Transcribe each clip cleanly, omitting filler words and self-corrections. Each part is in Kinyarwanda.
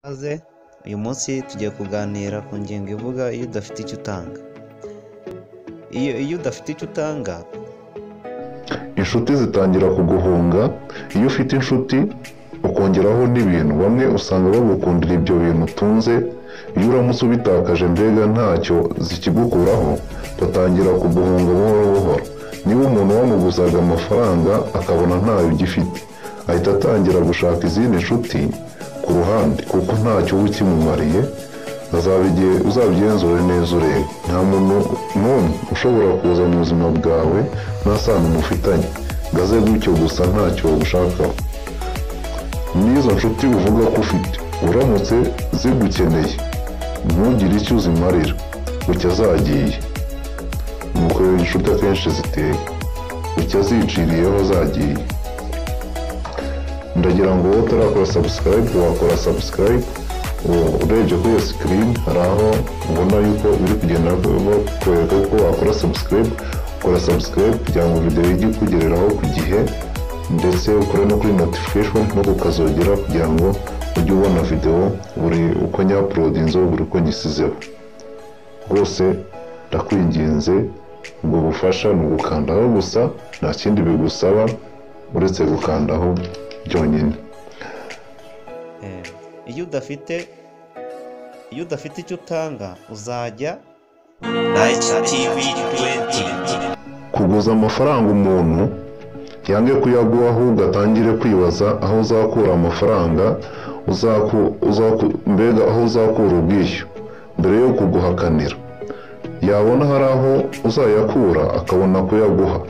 Ikaze, uyu munsi tugiye kuganira ku ngingo ivuga iyo udafite icyo utanga. Iyo udafite icyo utanga, Inshuti zitangira kuguhunga. Iyo ufite inshuti ukongeraho n'ibintu, bamwe usanga bagukundira ibyo bintu utunze. Iyo uramutse ubitakaje, mbega ntacyo zikigukuraho, batangira kuguhunga buhoro buhoro. Niba umuntu wamuguzaga amafaranga akabona ntayo ugifite, ahita atangira gushaka izindi nshuti ku ruhande, kuko ntacyo uba ukimumariye. Uzabigenzure neza urebe, nta muntu n'umwe ushobora kuza mu buzima bwawe nta sano mufitanye ngo aze gutyo gusa ntacyo bagushakaho. N'izo nshuti uvuga ko ufite, uramutse zigukeneye ntugire icyo uzimarira, bucya zagiye. Nuko inshuti akenshi ziteye, bucya ziciriyeho zagiye. Ndagira ngo wowe utarakora subscribe, wakora subscribe. Urebye kuri iyo screen hari aho ubona yuko biri kugenda bakwereka ko wakora subscribe. Ukora subscribe kugira ngo video ijye ikugereraho ku gihe, ndetse ukore no kuri notification no kukazogera kugira ngo ujye ubona video buri uko nyauploadinzeho, buri uko nyisizeho. Rwose ndakwinginze, ubwo bufasha ni ugukandaho gusa, nta kindi bigusaba uretse gukandaho byonyine. Iyo udafite icyo utanga uzajya Light TV 20. Kuguza amafaranga umuntu yange kuyaguha, ahubwo atangire kwibaza aho uzakura amafaranga, mbega aho uzakura ubwishyu mbere yo kuguhakanira. Yabona hari aho uzayakura, akabona kuyaguha.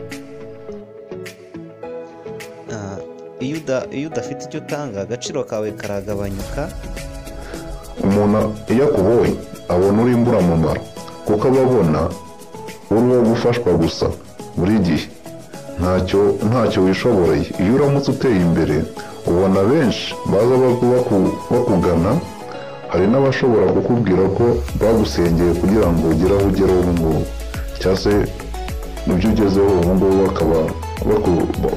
Iyo udafite icyo utanga, agaciro kawe karagabanyuka. Umuntu iyo akubonye abona uri imburamumaro, kuko aba abona uri uwo gufashwa gusa buri gihe, ntacyo wishoboreye. Iyo uramutse uteye imbere, ubona benshi baza bakugana. Hari n'abashobora kukubwira ko bagusengeye kugira ngo ugere aho ugera ubu ngubu, cyangwa se ibyo ugezeho ubu ngubu, bakaba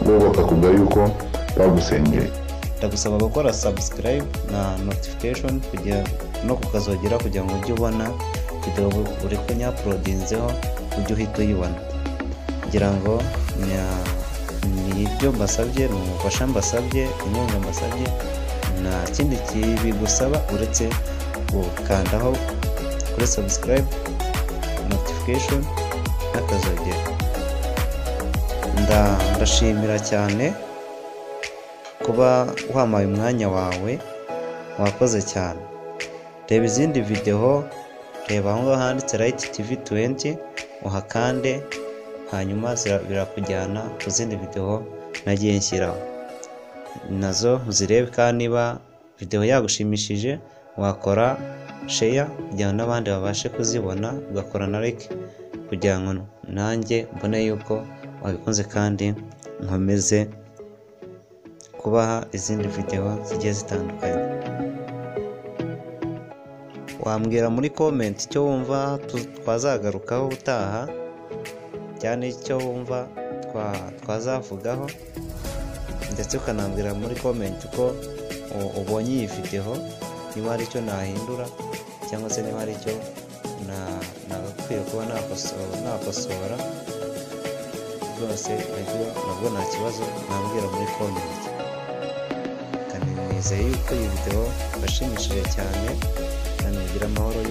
bo bakakubwira yuko bagusengeye. Ndagusaba gukora subscribe na notification kugira no kukazogera, kugira ngo ujye ubona video buri ko nyauploadinzeho, ujye uhita uyibona. Kugira ngo ni ibyo mbasabye, ni ubufasha mbasabye, inkunga mbasabye. Nta kindi kibigusaba uretse gukandaho kuri subscribe, notification n'akazogera. Ndashimira cyane kuba wampaye umwanya wawe, wakoze cyane. Reba izindi video, reba aho ngaho handitse Light TV 20, uhakande, hanyuma birakujyana ku zindi video nagiye nshyiraho, nazo uzirebe. Kandi niba video yagushimishije, wakora share kugira ngo n'abandi babashe kuzibona, ugakora na like kugira ngo nanjye mbone yuko wabikunze kandi nkomeze kubaha izindi video zigiye zitandukanye. Wambwira muri comment icyo wumva twazagarukaho ubutaha, cyane icyo wumva twazavugaho, ndetse ukanambwira muri comment ko ubonye iyi video, niba hari icyo nahindura cyangwa se niba hari icyo nagakwiye kuba nakosora. Rwose nabwo nta kibazo, nambwira muri comment. Kandi nizeye yuko iyi video yabashimishije cyane, kandi mugire amahoro.